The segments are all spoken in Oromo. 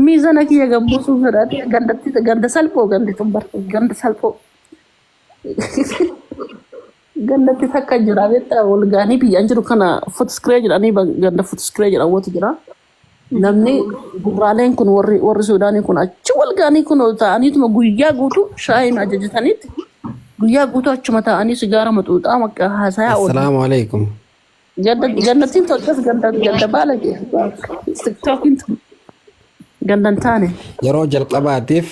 Miizana kiyya gabbuusuu fedhaati gandatti ganda salphoo gandi tun bar ganda salphoo. Gandatti takka jira beektaa wal ga'anii biyyaan jiru kana footiskiree jedhanii ganda footiskiree jedhamutu jira. Namni gurraaleen kun warri warri Suudaanii kun achi wal ga'anii kun taa'aniituma guyyaa guutuu shaayii ajajataniitti guyyaa guutuu achuma taa'anii sigaara maxuuxaa makka haasayaa oolu. Assalaamu alaikum. Ganda gandattiin tolchas ganda ganda baala tiktookiin tun ganda hin taane. Yeroo jalqabaatiif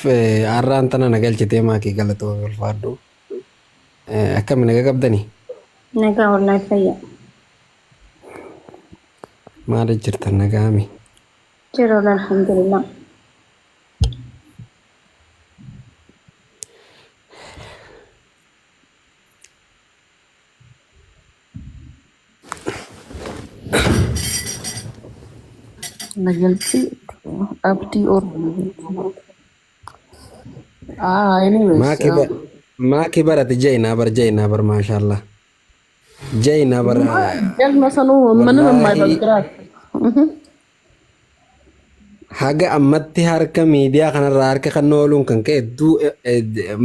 har'aan tana na galchitee maakii galatoo ulfaadhu. Akkami naga qabdanii? Nagaa wallaahi fayya. Maali jirtan nagaami? Jira wallaahi alhamdulillah. Na galchi abdii Oromoo. Ah, anyways. Maakii ba- maakii barate jainaa bar jainaa bar maashaallah. Jainaa bar Jalma sanuu ምንም wallaahi የማይበግራት haga ammatti harka miidiyaa kanarraa harka kan ooluun kan ka'e hedduu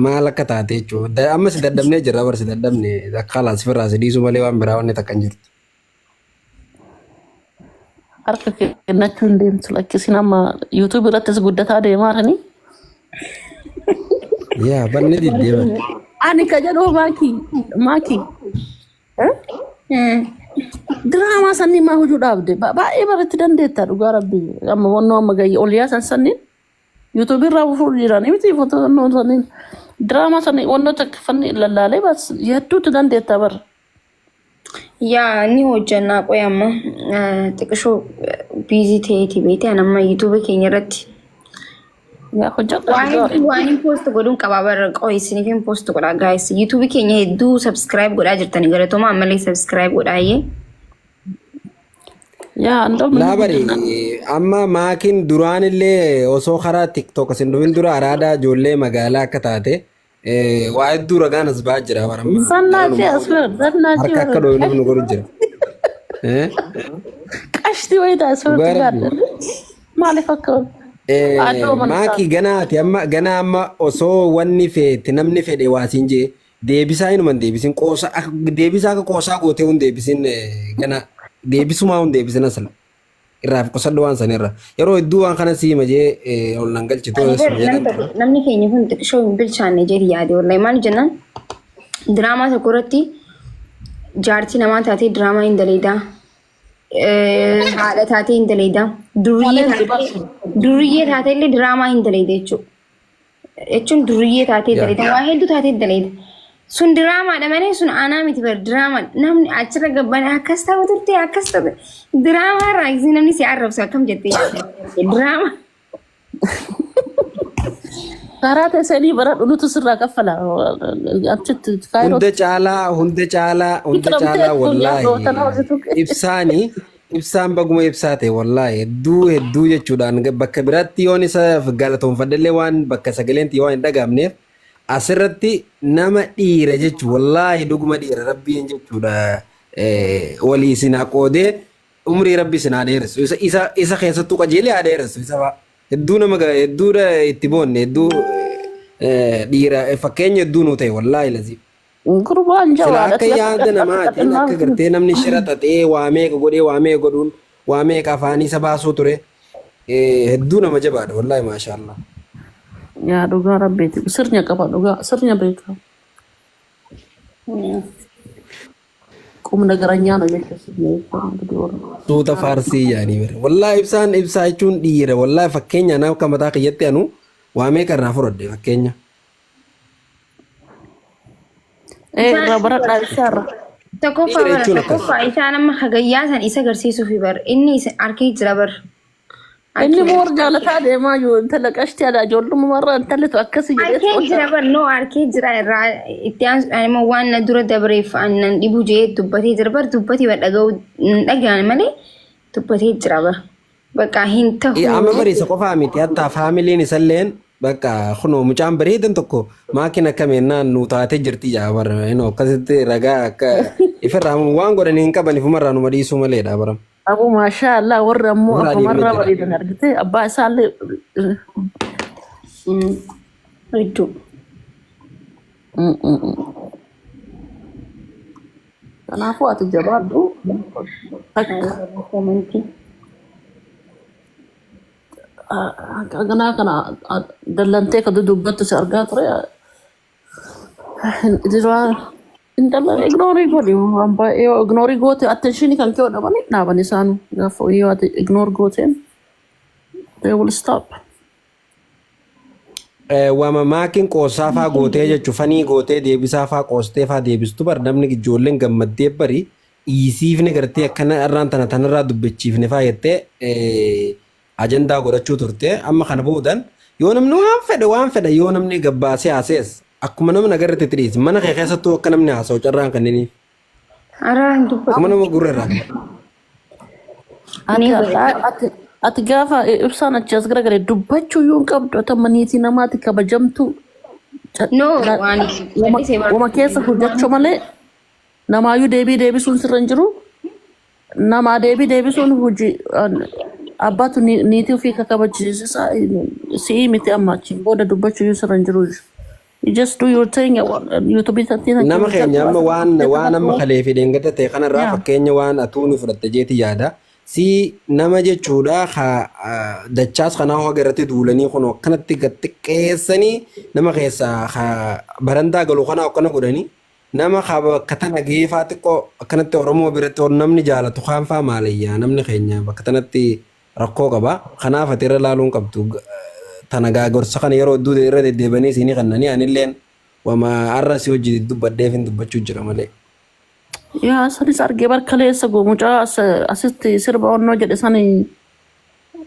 maal akka taate jechuudha. Amma si dadhabnee jirra bar si dadhabne akka alaas firraa si dhiisuu malee waan biraa wanni takka hin jirtu. Harka kennachuu hin deemtu lakkisiin amma yuutuub irrattis guddataa deemaa jiranii. Yaa banni diddee bar. Ani ka jedhu maakii maakii diraamaa sannii maa hojuu dhaabde baay'ee baratti dandeetta dhugaa rabbi amma wannoo amma gayyi ol yaasan sanniin yuutuubii irraa fuudhu jiranii miti footoo sanniin diraamaa sannii wannoo takka fanni lallaalee bas hedduutti dandeetta bara. Yaa ni hojjannaa qoy amma xiqishoo biizii ta'eeti beekte an amma yuutuubii keenya irratti Yaa hojjadha waan dhugaa. hedduu waan hin post godhuun qabaa bara qoy isiniif hin post godhaa guys yuutuubii keenya hedduu subscribe godhaa jirtanii galatoomaa ammallee subscribe godhaayyee. Yaa andoo Laa bari amma maakiin duraan illee osoo karaa tiktok asin dhufin dura araadaa ijoollee magaalaa akka taate waa hedduu ragaan as ba'aa jira bara amma Zannaachee garanuma as bira zannaachee harka akka bara dhooynuuf nu godhu jira. Eh? qashtii wayii ta'a Dhugaa sirriitti rabbi. gaadha. Maaliif akka addoo mana Maakii ganaa ati amma ganaa amma osoo wanni feete namni fedhe waa siin jee deebisaa inuma hin deebisin qoosa deebisaa akka qoosaa gootee hin deebisin ganaa deebisumaa hin deebisin asla irraa fi qusadhu waan sanirra yeroo hedduu waan kana siima jee ol nan galchitu Ani bar suma namni jedhan tokko namni keenya kun xiqqishoo hin bilchaanne jedhi yaade wallahi maal jennaan diraamaa tokko irratti jaartii namaa taatee diraamaa hin daleedaa haadha taatee hin daleedaa duriyyee Challenge taatee barsu. duriyyee taatee illee diraamaa hin daleeda jechuudha. Jechuun duriyyee taatee yaa daleeda waa hedduu taatee daleeda. Sun diraamaadha malee sun aanaa miti bar diraamaa namni achirra gabbane akkas ta'u turte akkas ta'u diraamaa irraa gisee namni si arrabsu akkam jettee yaadda diraamaa. Karaa teessanii bara dhunutu sirraa kaffala. Achitti hunda kaayirootti. caalaa hunda caalaa hunda Fixiramtee caalaa addunyaa wallaahi gootana hojjetu. ibsaani ibsaan baguma ibsaa ta'e wallaahi hedduu hedduu jechuudhaan bakka biraatti yoon isa galatoonfadhellee waan bakka sagaleen tiyya waan hin dhagaamneef asirratti nama dhiira jechu wallaahi dhuguma dhiira rabbiin jechuudha walii isin haa qoodee umrii rabbi isin haa dheeressu isa isa isa keessattuu qajeelee haa dheeressu isa fa'a hedduu nama hedduudha itti boonne hedduu dhiira fakkeenya hedduu nuu ta'e wallaahi lazii. Gurbaan Sila jabaadha. akka yaada namaatiin akka gartee namni shira xaxee waa meeqa godhee waa meeqa godhuun waa meeqa afaanii isa baasuu ture hedduu nama jabaadha wallaahi maashaallah. Yaa dhugaa rabbiiti. Sirnya qaba dhugaa. Sirnya beeka. Qubna garanyaa na jecha sirnya jechuudha. Suuta faarsii yaanii bare. Wallaahi ibsaan ibsaa jechuun dhiira wallaahi fakkeenya anaaf akka mataa kiyyatti anu waa meeqa irraa fudhadhe fakkeenya. Ee irraa baradhaa ibsaa irraa. Tokkoffaa Dhiira bara jechuun akkas. tokkoffaa isaan amma hagayyaa san isa agarsiisuufi bar inni isa arkee jira bar. Inni moor jaalataa deemaa jiru intala qashtii aadaa ijoollummaa irraa intalli tu akkasii jedhee Arkee jira bar no arkee jira irraa itti aansuudhaan immoo waan na dura dabreef an nan dhibu jee dubbatee jira bar dubbatee bar dhaga'uu hin dhaga'an malee dubbatee jira bar. Bakka hin tahu. Amma bari isa qofaa miti hatta faamiliin isalleen bakka kunoo mucaan bareedan tokko maakiin akka meennaan nu taatee jirti jaa bara inoo akkasitti ragaa akka ifirraa waan godhanii hin qaban ifumarraa numa dhiisuu maleedha bara. Abu maashaa Allah, warri ammoo Ofirraa abba deemnee marraa jira. bareedan argite, abbaa isaallee. Hedduu. Kanaafuu ati jabaadhu takka. Komantii. Ganaa kana dallantee ka dudubbattu si argaa ture. Intala ignore godhi, waan baay'ee yoo ignore goote attention kan kee dhabanii dhaaban isaanu. Gaafa yoo ati ignore gooteen, they will stop. Waama maakiin qoosaa faa gootee jechuun fanii gootee deebisaa faa qoostee faa deebistu bar, namni ijoolleen gammaddee bari dhiisiifne gartee akkana irraan tana tanarraa dubbachiifne faa jettee ajandaa godhachuu turte. Amma kana boodan yoo namni waan fedhe waan fedhe, yoo namni gabbaasee haasees, akkuma namni agarreetti itti dhiisi. Mana kee keessattuu akka namni haasa'u carraan kanneniif. Ara hin dubbatu. Akkuma nama gurra irraa qabatu. Ati ati gaafa ibsaan achi as garagalee dubbachuu yoo hin qabdu, ati amma niitii namaati kabajamtu. No, waan callisee. Wama keessa hojjechuu malee namaayyuu deebii deebisuun sirra hin jiru. Namaa deebii deebisuun hojii abbaatu niitii ofii kakabachiisa si'ii miti. Amma achiin booda dubbachuu iyyuu sirra hin jiru. You just do your thing. YouTube irratti Nama keenya amma waan amma kalee fi dheengadda ta'e kanarraa fakkeenya waan atuu ni fudhatte jeeti yaada. Si nama jechuudha ka dachaas kanaa hoga irratti duulanii kun akkanatti gad xiqqeessanii, nama keessaa ka barandaa galu kanaa akkana godhanii, nama ka bakka tana geefaa xiqqoo akkanatti Oromoo biratti namni jaalatu kaan faa maalayyaa, namni keenya bakka tanatti rakkoo qaba. Kanaaf ati irra laaluun qabdu. Tana gaa gorsa kana yeroo hedduu irra deddeebanii isinii kannanii, anilleen wama har'a si hojii dubbadheef hin dubbachuu jira malee. Yaa, sanis argee barkaleessa mucaa asitti sirba onnoo jedhe sani,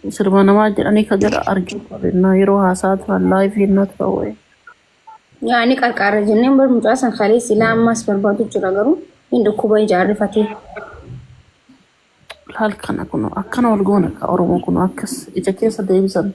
sirba namaa jedhanii ka jedha argee ture yeroo haasaa turan live innaa tura wayii. Yaa, ni qarqaarra jenneen bar mucaa san kalee, silaa ammas barbaadu jira, garuu hin dhukkuba ijaarrifatee. Laal kana kun akkana wal goona ka Oromoo kun akkas ija keessa deebisan.